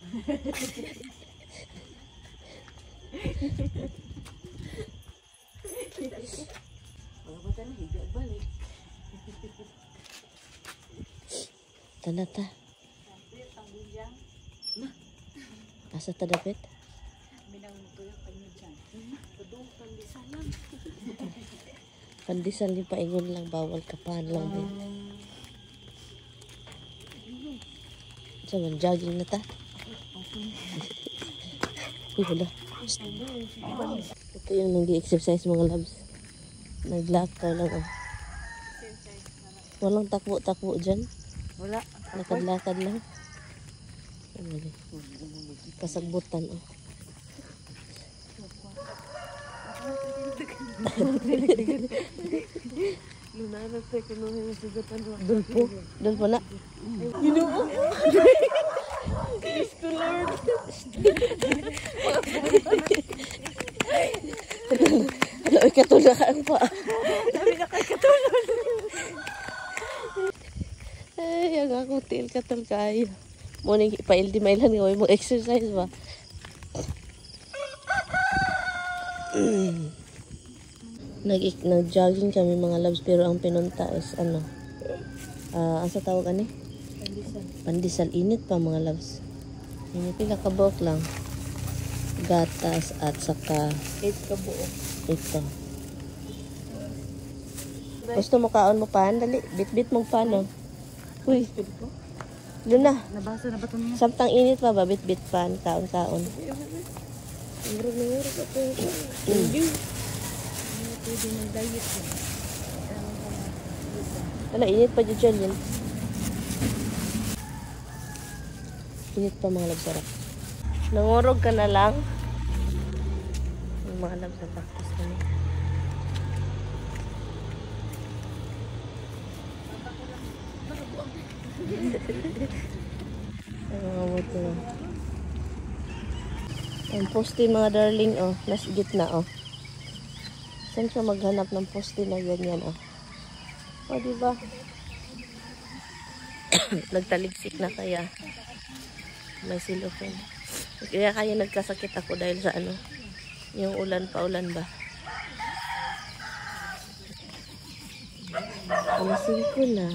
Mga bata na higa balik. Tana ta. Asa ta dapit? Pandesal ni paingon lang, bawal kapan lang din. Sa man jogging na ta. Uy, wala. Ito yung nag-exercise, mga loves. Naglakaw lang, oh. Walang takbo-takbo dyan. Wala. Lakad-lakad lang. Ano ba? Kasagbutan, oh. Dulpo. Dulpo na. Ginoo. Praise the Lord. Ano, ay katulak ang pa. Sabi na kay katulad. Ay, ang ako til katul kayo. Morning, ipaildi mailan nga mo exercise ba? Nag-jogging kami, mga loves, pero ang pinunta is ano, ang sa tawag ani? Pandesal. Pandesal. Init pa, mga loves. Init, pila kabuok lang. Gatas at saka 8 kabuok. Ito. Gusto mo kaon mo pan? Dali, bit-bit mong pan, oh. Uy. Luna. Nabasa na ba ito niya? Samtang init pa ba, bit-bit pan, kaon-kaon. Murag na murag ako. Thank you. Pwede mag-diet yun. Wala, init pa dyan yun. Init pa, mga loves, sarap. Nangurog ka na lang. Yung mga loves, sa practice kami. Ay, mga buto. Ang poste, mga darling, oh. Nasa gitna, oh. Saan ka maghanap ng poste na ganyan, oh? O, diba? Nagtaligsik na kaya. May silupin. Kaya kaya nagkasakit ako dahil sa ano, yung ulan pa, ulan ba? Alas 5 na.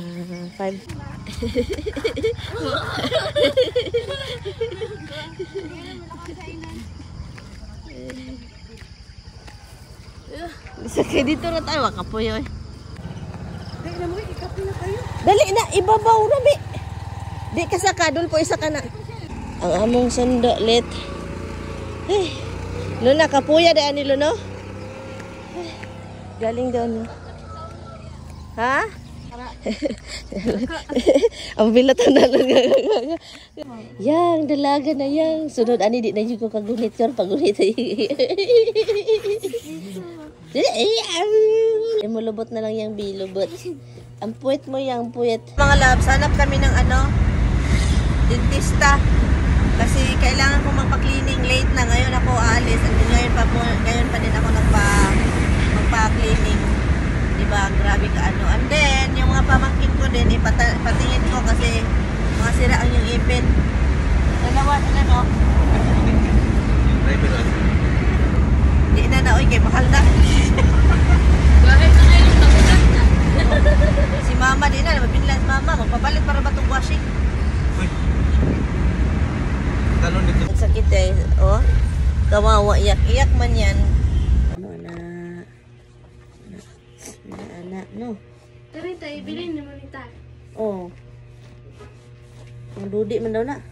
5. Bisa kayo dito na tayo. Makapuyo eh. Dali na mo, ikape na kayo. Dali na, ibabaw na, bi. Di ka sa kadol po, isa ka na. Ang among sundo, lit. Ay, Luna, kapuya daan ni Luno. Ay, galing daw, no? Ha? Ang bilat na lang. Yang, dalaga na yang. Sunod, ani, di na yun ko kagunit yun. Pagunit. Mulubot na lang yung bilubot. Ang puwet mo yang puwet. Mga loves, hanap kami ng ano, dentista. Kasi kailangan ko magpa-cleaning, late na. Ngayon ako aalis. And then ngayon pa din ako magpa-cleaning. Diba? Grabe ka ano. And then, yung mga pamangkin ko din, ipatingin ko kasi mga sira ang yung ipin. Dalawa, ano? Di na na, oy, kay mahal na. Si mama di na, mapinlan si mama. Magpapalit para ba itong washing? Uy. Talon dito. Ang sakit eh. Oh. Kawawa, iyak-iyak man yan. Ano na? Na, na, no. Tara tayo, bilhin naman ita. Oh. Ang dudi man daw na.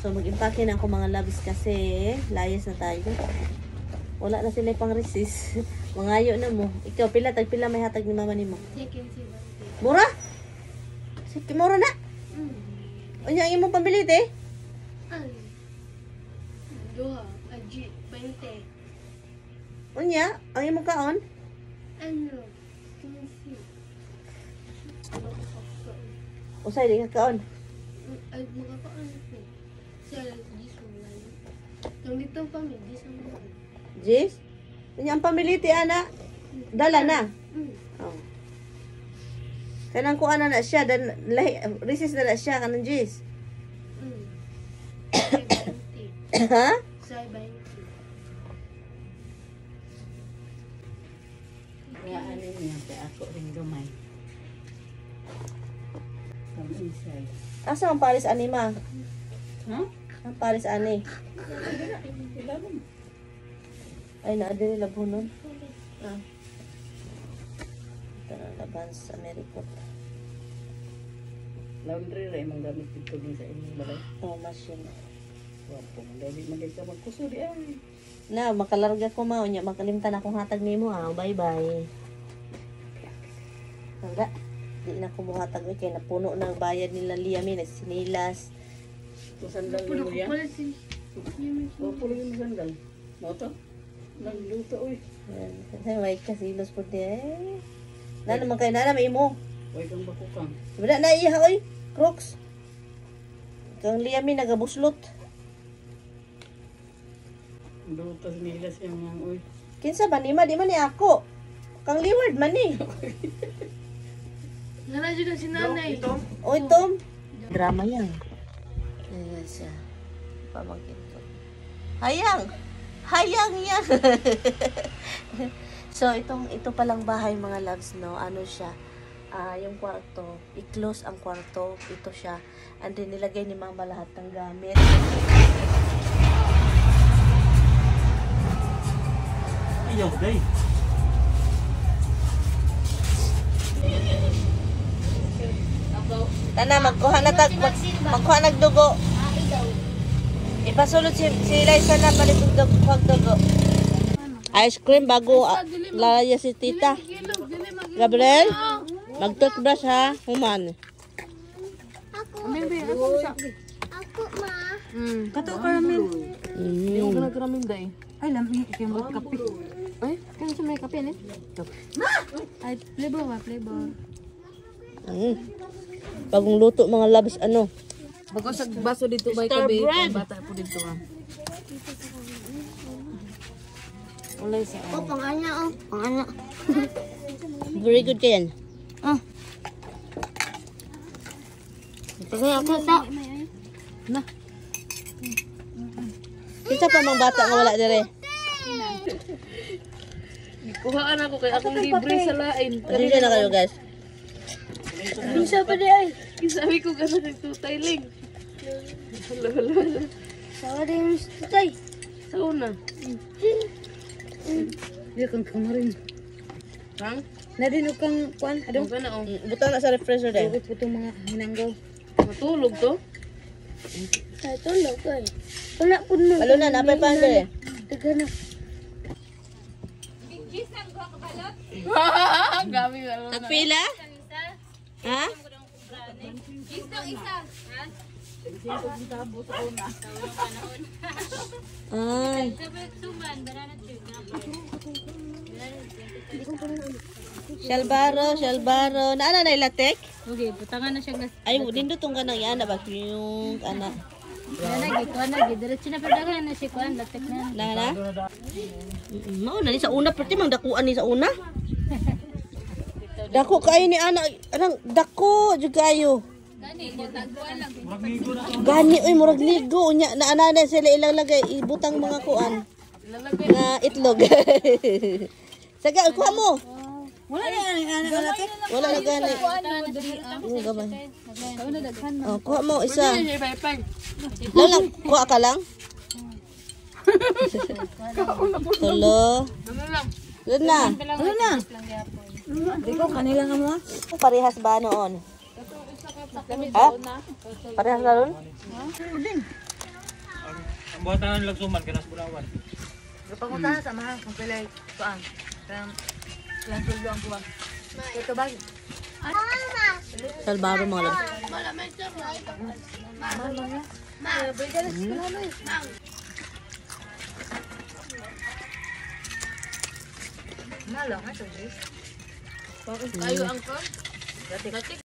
So mag-impake na ako, mga loves, kasi layas na tayo. Wala na sila pang resist. Mangayo na mo. Ikaw pila tag pila may hatag ni mama nimo? Second si Bante. Mura? Sige, mura na. Unya ang imong pambili te? Ano? Duha, aji, 20. Unya ang imong kaon? Ano? 15. Usay di ka kaon? Ay, makakaon ko. Siya, Jis, wala. Kung dito pa, may Jis ang mga. Jis? Unya ang pamili te ana? Dala na. Oh. Kanang kuan na na siya, dan lahi resist na na siya kanang Jis. Ha? Say 20. Kaya ano niya, kaya ako rin gamay. Kamisay. Asa ang pares ani ma? Ha? Ang pares ani. Ay, naa diri labhonon. Ah. Ito na laban sa Amerikot. Laundry ra imong gamit dito din sa imong balay. Oh, machine. Wapo, dali man ka magkuso di ay. Na, makalarga ko ma. Unya, makalimtan akong hatag nimo ah. Bye-bye. Wala. Di na ko muhatag oy kay napuno ng bayad nila Liam eh, nagsinilas. Ito sandal Puno mo ko ya. pala si... Wapo lang yung sandal. Mo to? Nagluto oy. Yan. Kasi may kasilos po di eh. Na naman kayo, na naman imo. Way kang bakukang. Wala na iha oy. Crocs. Kang Liam eh, nagabuslot. Luto sa nilas yung mga oy. Kinsa ba ni ma? Di man ni ako. Kang liward man ni. Nana dyan si nanay. Oy, Tom. Drama yan. Ayan siya. Pamangkin ko. Hayang! Hayang yan! So, ito palang bahay mga loves, no? Ano siya? Ah, yung kwarto. I-close ang kwarto. Ito siya. And then, nilagay ni mama lahat ng gamit. Ayaw, day. Tana, magkuha na tag, magkuha nagdugo. Ipasulod si Liza na palit og dugo. Ice cream bago lalaya si tita. Gabriel, mag-toothbrush ha, human. Ako, ma. Kato caramel. Ay, lami kay mo kape. Ay, kano sa may kape, ne? Ay, flavor ba? Flavor. Bagong luto mga loves, ano. Bago sa baso dito ba Star kabi? bread. Bata po dito ah. Ulay sa Oh, pangana, oh. Pangana. Very good kayan. Ah. Kaya ako ta. Na. Kinsa pa mang bata nga wala dire? Kuhaan ako kay akong libre sa lain. Pasensya na kayo guys. Bisa pa di ay. Sabi ko gano'n nagtutay ling. Hala, hala, hala. Sawa din yung tutay. Sa una. Di kang kamarin. Kang? Nadinog kang kuan, Adong ka na oh. Butang na sa refresher din. Dugot po itong mga hinanggaw. Matulog to. Sa tulog ay. Wala po na. Alo na, napay pa dire. Taga na. Gabi na. Nagpila? Ha? Ay. Shalbaro, shalbaro. Naana na ilatek? Okay, butangan na siya gas. Ay, nindot tong kanang yana ba? Yung ana. Ana gi kuan na gi diretso na padagan na siya kuan latek na. Na na? Mao na ni sa una perti mang dakuan ni sa una. Dako kayo ni ana, anang dako jud kayo. Gani oy murag ligo unya na ana na sila ilang lagay ibutang mga kuan. Nga itlog. Saga kuha mo. Wala na ang latek. Wala na gani. Oo, gamay. Oh, kuha mo isa. Lang lang, kuha ka lang. Tulo. Doon na. Ano na? Di ko kanila nga mo. Parehas ba noon? Ha? Parehas na ron? Ang buhatan ng lagsuman, kanas Burawan. Pangutahan sa mga kung pilay kuan. Kanang ilang sweldo ang buwan. Ito ba? Salbaro mga lang. Malo nga to, Jis. Kayo ang ko.